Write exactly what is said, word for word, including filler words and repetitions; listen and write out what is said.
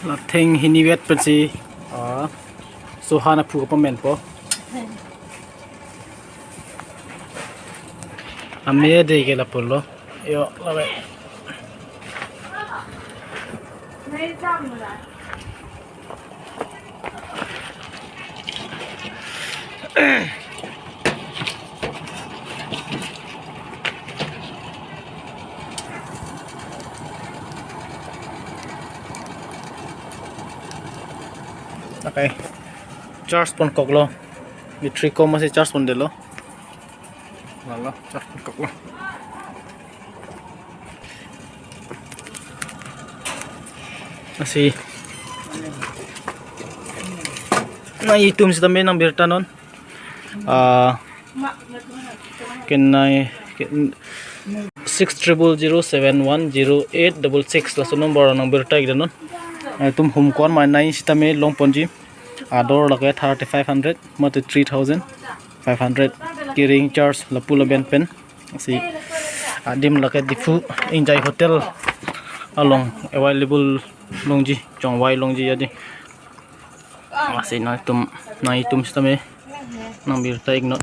La theng hini vet pensi, ah, sohan aphu kapemenpo. Ame de ke lapulo. Yo, lave. Okay. Charge ponkoklo. Battery kom asi charge pondetlo. Lalo, charge ponkoklo. Asi. Nanglitum sitame nangbirta non. Ah, kenai, ken, six triple zero seven one zero eight double six laso number nangbirta iknon. Nanglitum hum kon ma nai sitame longponji. Ador lake thirty five hundred, mate three thousand five hundred carrying charge lapu laben pen. Asi adim lake Diphu Enjoy Hotel along available longji, chongvai longji adim. Asi nanglitum, nanglitum sitame nangbirta iknon.